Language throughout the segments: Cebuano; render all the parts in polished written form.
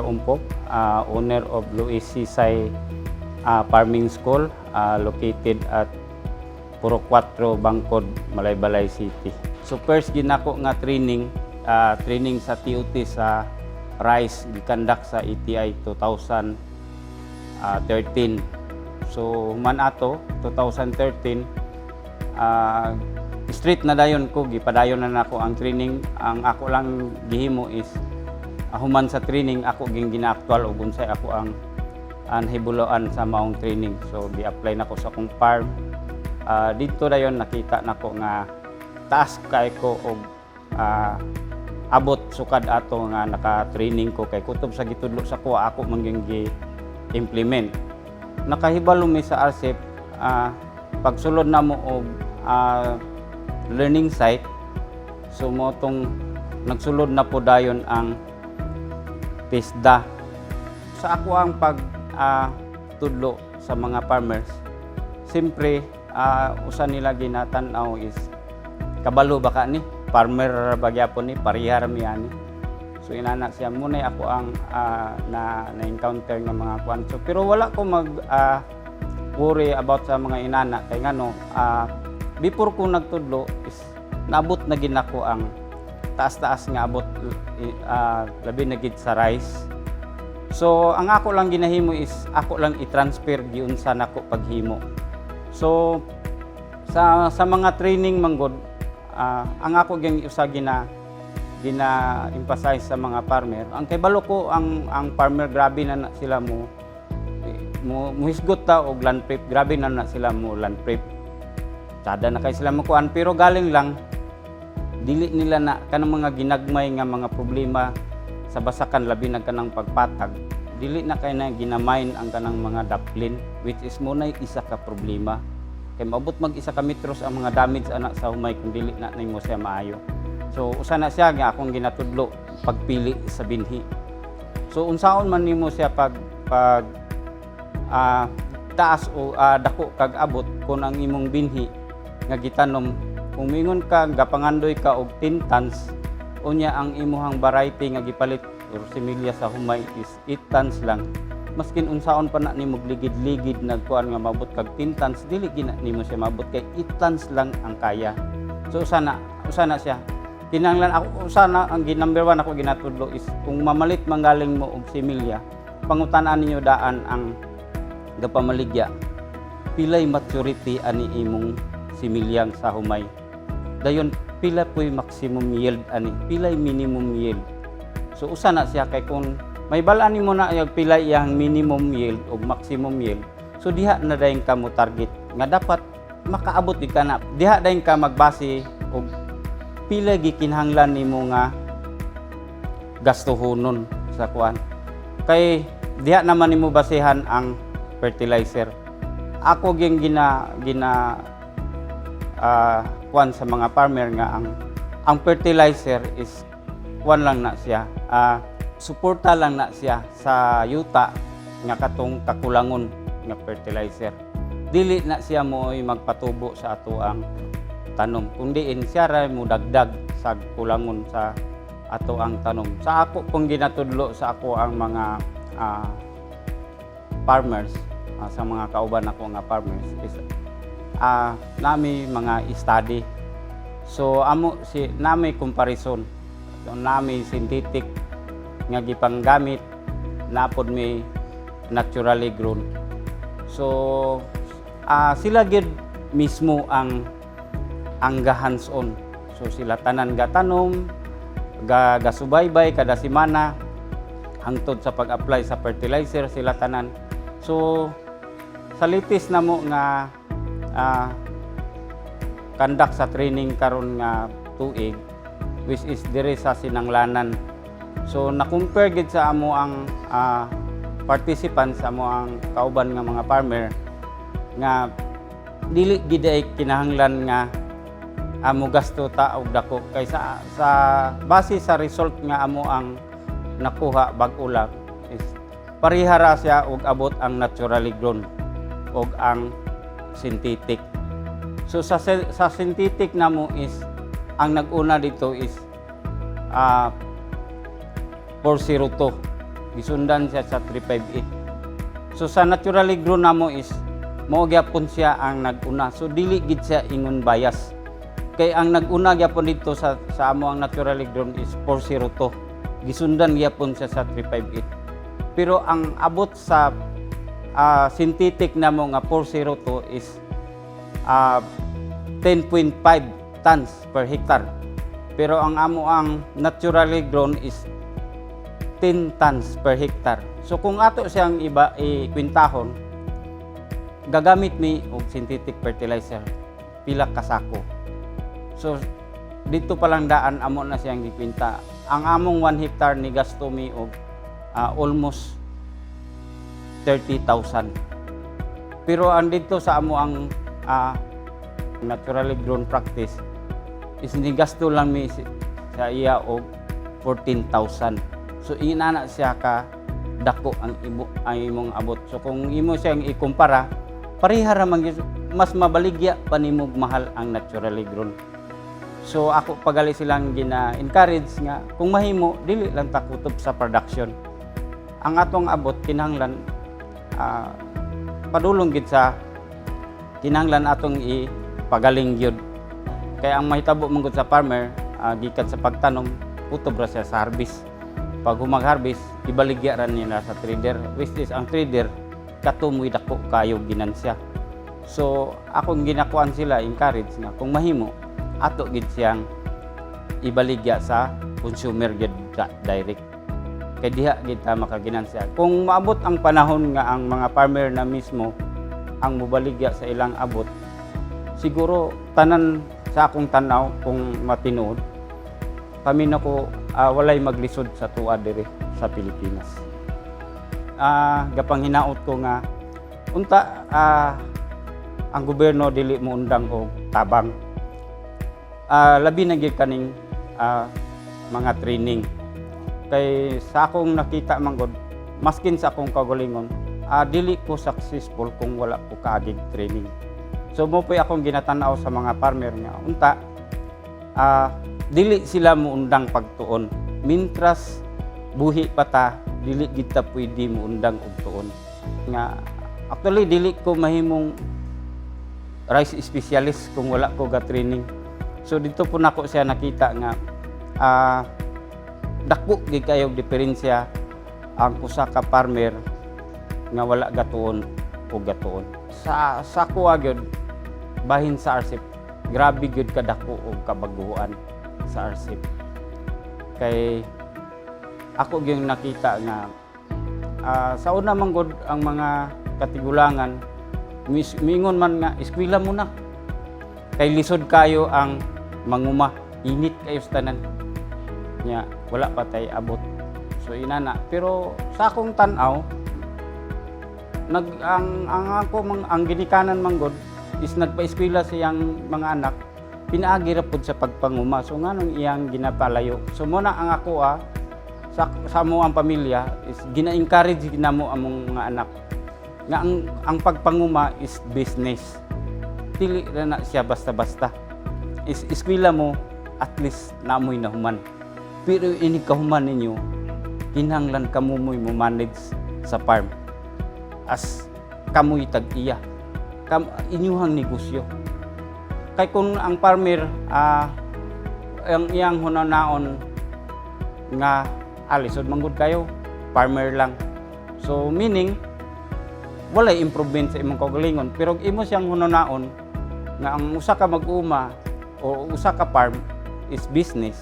Umpok, owner of Luis Sisay Farming School, located at Puro 4, Bangkod, Malaybalay City. So first ginako nga training, training sa TOT sa rice, gi-conduct sa ATI 2013. So human ato 2013, straight na dayon ko, gipadayon na nako ang training. Ang ako lang gihimo is human sa training, ako ging gina-actual og unsay ako ang hibuloan sa maong training. So gi-apply nako sa akong farm. Dito dayon nakita nako nga taas kay ko og abot sukad ato nga naka-training ko, kay kutob sa gitudlo sa kuha, ako man gyud gi-implement. Nakahibalo mi sa RCEF, pagsulod namo og learning site, so mo tong nagsulod na po dayon ang TESDA. Sa ako ang pag tudlo sa mga farmers, siyempre usa nila ginatan-aw is kabalo ba ka ni farmer ba gyapon ni, pareha ra mi ani. So inana siya muna ako ang na na-encounter nga mga kuan. So pero wala ko mag worry about sa mga inana kay ngano before ko nagtudlo is naabot na gid nako ang taas-taas nga abot, labi na gid sa rice. So ang ako lang ginahimo is ako lang i-transfer giunsa nako paghimo. So sa mga training manggod, ang ako gyud usa gina gina emphasize sa mga farmer. Ang kabalo ko ang farmer, grabe na na sila mo muhisgot ta og land prep, grabe na na sila mo land prep. Sada na kay sila makuan, pero galing lang dili nila na kanang mga ginagmay nga mga problema sa basakan, labi na kanang pagpatag, dili na kay na ginamain ang kanang mga daplin, which is mo nay isa ka problema kay maabot mag 1 ka metros ang mga damage ana sa humay kung dili na nimo siya maayo. So usa na siya nga akong ginatudlo, pagpili sa binhi. So unsaon man nimo siya pag pag taas o dako kag abot kung ang imong binhi nga gitanom, kung mingon ka gapangandoy ka og 10 tons, unya ang imuhang variety nga gipalit or similya sa humay is 8 tons lang, maskin unsaon pa na nimo ligid-ligid nagkuan nga mabot kag 10 tons, dili gina nimo siya mabot kay 8 tons lang ang kaya. So usa na siya kinahanglan ako, usa na ang number one ako ginatudlo is kung mamalit manggaling mo og similya, pangutan-an ninyo daan ang gapamaligya, pilay maturity ani imong similyang sa humay, dayon pila po'y maximum yield ani, pilay minimum yield. So usa na siya kay kung may balaan nimo na yung pila iyang minimum yield o maximum yield, so diha na dayon ka mo target nga dapat makaabot di ka na. Diha dayon ka magbase og pila gikinahanglan nimo nga gastuhonon sa kuan, kay diha naman nimo basehan ang fertilizer. Ako gyud gina gina kuan sa mga farmer nga ang fertilizer is kuan lang na siya, suporta lang na siya sa yuta nga katong kakulangon nga fertilizer. Dili na siya mo magpatubo sa ato ang tanom, kundi in siya ra mo dagdag sa kulangon sa ato ang tanom. Sa ako kung ginatudlo sa ako ang mga farmers, sa mga kauban ako nga farmers is nami mga study. So amo si nami comparison. So, nami synthetic nga gipanggamit, napod mi naturally grown. So sila gid mismo ang ga hands on. So sila tanan ga tanom, ga gasubaybay kada semana hangtod sa pag-apply sa fertilizer, sila tanan. So sa latest na mo nga conduct sa training karon nga tuig, which is dire sa Sinanglanan. So na-compare gid sa amo ang participants, sa amo ang kauban nga mga farmer, nga dili gid ay kinahanglan nga amo gasto ta og dako kay sa base sa result nga amo ang nakuha bag-o lang is parehara siya og abot ang naturally grown og ang synthetic. So sa synthetic namo is ang nag-una dito is 402. Gisundan siya sa 358. So sa naturally grown namo is mao gyapon siya ang nag-una. So dili gid siya ingon bias. Kay ang nag-una gyapon dito sa amo ang naturally grown is 402. Gisundan gyapon siya sa 358. Pero ang abot sa synthetic namo nga 402 is 10.5 tons per hectare. Pero ang amo ang naturally grown is 10 tons per hectare. So kung ato siyang iba ikwintahon, gagamit mi og synthetic fertilizer pila ka sako. So dito pa lang daan amo na siyang gikwinta. Ang among 1 hectare ni gasto mi og almost 30,000. Pero ang dito sa amo ang naturally grown practice is ni gasto lang mi sa iya og 14,000. So inana siya ka dako ang imong abot. So kung imo siyang ikumpara, pareha ra man gyud, mas mabaligya pa nimo mahal ang naturally grown. So ako pagali silang gina-encourage nga kung mahimo dili lang ta kutob sa production. Ang atong abot kinahanglan padulong gid sa kinahanglan atong ipagaling gyud. Kaya ang mahitabo man gud sa farmer gikan sa pagtanom kutob ra siya sa harvest. Pag humag-harvest, ibaligya ra nila sa trader, which is ang trader kato mo'y dako kayo ginansya. So akong ginakuan sila encourage nga kung mahimo ato gid siyang ibaligya sa consumer gid direct. Kay diha gid ta makaginansya. Kung maabot ang panahon nga ang mga farmer na mismo ang mobaligya sa ilang abot, siguro tanan sa akong tanaw kung matinuod, kami na ko walay maglisod sa tuwa diri sa Pilipinas. Gapanghinaot ko nga unta ang gobyerno dili mo undang og tabang. Labi na gyud kaning mga training. Kay sa akong nakita man gud, maskin sa akong kaugalingon, dili ko successful kung wala ko kaagig training. So mo po'y akong ginatanaw sa mga farmer nga unta dili sila muundang pagtuon. Mintras buhi pa ta, dili gid ta pwede muundang og tuon. Nga actually dili ko mahimong rice specialist kung wala ko ga training. So dito po nako siya nakita nga dako gid kayo diferensya ang usa ka farmer nga wala gatuon o gatuon. Sa kuha gyud bahin sa RCEP, grabe gyud kadako og kabaguhan sa RCEP. Kay ako gyud nakita nga sa una man gud ang mga katigulangan miingon man nga eskwela mo na kay lisod kayo ang manguma, init kayo sa tanan nya, wala pa tay abot. So inana, pero sa akong tan-aw nag ang ako mang, ang ginikanan man gud is nagpa-eskwela siyang mga anak pinaagi ra pud sa pagpanguma. So nganong iyang ginapalayo? So mo na ang ako sa mo ang pamilya is gina-encourage namo among mga anak nga ang pagpanguma is business, dili ra na siya basta-basta. Is eskwela mo, at least namoy nahuman, pero ini kahuman ninyo kinahanglan kamo mo'y mo manage sa farm as kamoy tag-iya kam inyuhang negosyo. Kay kung ang farmer ang iyang hunanaon nga alisod man gud kayo, farmer lang, so meaning walay improvement sa imong kaugalingon. Pero imo siyang hunaon nga ang usa ka mag-uma o usa ka farm is business,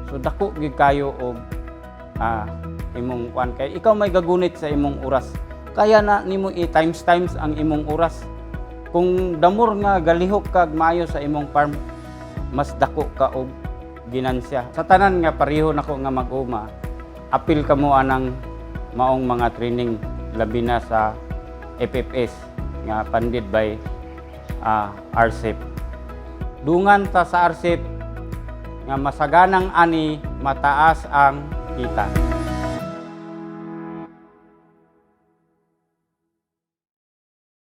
so dako gyud kayo og imong kuan kay ikaw may gagunit sa imong oras. Kaya na nimo i times times ang imong oras. Kung damor nga galihok kag maayo sa imong farm, mas dako ka og ginansya. Sa tanan nga pareho nako nga mag-uma, apil kamo anang maong mga training, labi na sa FFS nga funded by RCEP. Dungan ta sa RCEP nga masaganang ani, mataas ang kita.